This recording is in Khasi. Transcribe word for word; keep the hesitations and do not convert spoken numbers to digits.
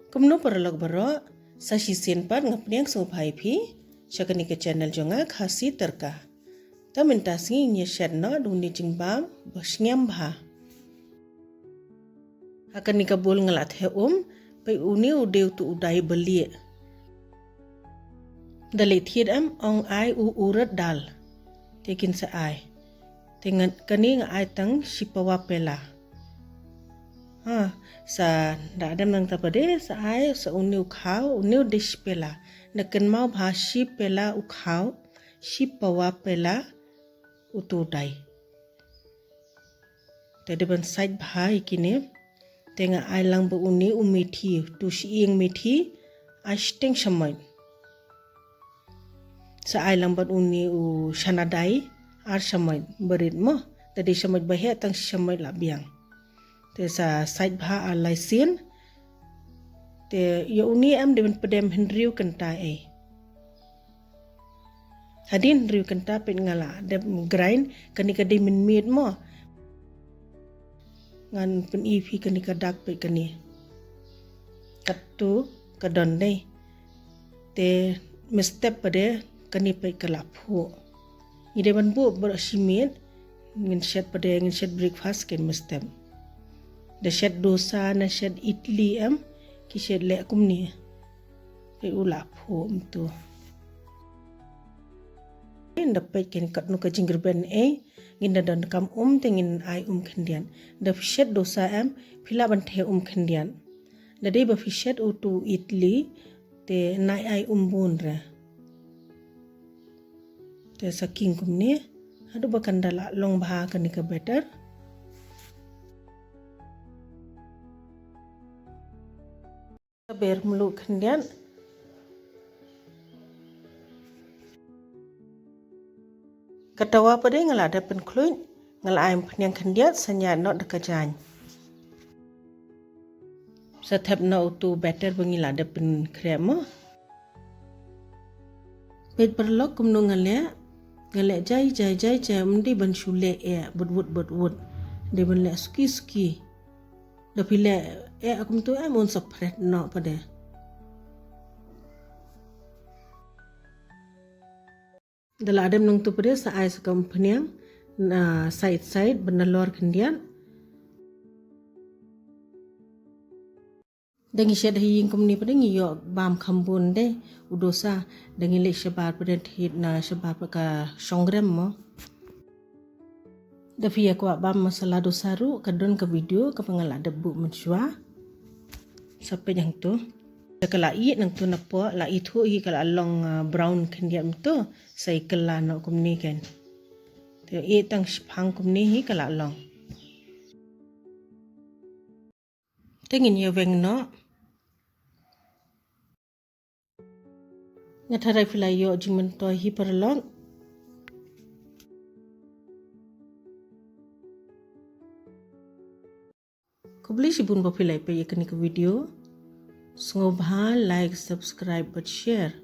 Kumno paralok baroh, sa shisien pat nga pdiang sngewbha ïa phi sha kane ka channel jong nga, Khasi Tadka. Te mynta sngi ngin ïa shet noh da une u jingbam ba sngem bha. Ha kane ka bowl nga la theh um, peit une u dei utu u dai ba lieh. Da leh thied em, ong ai u urad dal. Te kin sa ai. Te ngan, kane nga ai tang shi pawa pela. Ha, sa da dem nangta pat de, sa ai, sa une u khaw, une u dei shi pela. Da kynmaw bha shi pela u khaw, shi pawa pela utu u dai. Te dei ban sait bha ïa kine. Te nga ai lang bad une u methi, utu shi ïing methi, ai shiteng shamoit. Sa ai lang bad une u chana dai, ar shamoit barit mo. Te dei shamoit ba heh tang shamoit la biang. Te sa sait bha ar lai sien. Te ïa une em dei ban pdem hynriew kynta ei. Hadien hynriew kynta peit nga la dep grind, kane ka dei mynmiet mo. Ngan pyni phi kane ka dak peit kane. Katto ka don dei. Te mynstep pat de kane peit ka la phuh. Ngi dei ban buh baroh shi miet, ngin shet pat de, ngin shet breakfast kein mynstep. Da shet dosa, na shet idli em, ki shet leh kumne. Peit u la phuh mynta. Ngin da peit kein katno ka jingrben ei, ngin da donkam um te ngin ai um khyndiat. Da phi shet dosa em, phi lah ban theh um khyndiat. Da dei ba phi shet utu idli, te nai ai um bun re. Te sa king kumne, haduh ba kan da la long bha kane ka batter. Ka ber mluh khyndiat. Ka tawa pat de nga la dep pynkhluit, nga la ai umphniang khyndiat, sa ñiad noh da ka jaiñ. Sa thep noh utu batter ba ngi la dep pynkhreh mo. Peit paralok kumno nga leh, nga leh jai jai jai jai, ym dei ban shu leh eh bud wut bud wut. Dei ban leh suki suki. Da phi leh eh kumtu em un sa phret noh pat de. Da la dem nangtu pat de sa ai sa ka umphniang na side side ban da lor khyndiat. Da ngi shet ha ïing kumne pat de ngi ïoh bam kham bun de u dosa, da ngi leit shabar pat de thied na shabar pat ka shongrem mo. Da phi ïa kwah bam masala dosa ruh, ka don ka video kaba nga la dep buh mynshuwa. Sa peit hangtu. Da ka la ïeh nangtu na poh, la ithuh hi ka la long, ah, brown khyndiat mynta, sa ïa kylla noh kumne kein. Te ïeh tang shiphang kumne hi ka la long. Te ngin ïa weng noh. Nga tharai phi la ïoh jingmyntoi hi paralok. Khublei shibun ba phi la peit ïa kane ka video. Sngewbha like, subscribe bad share.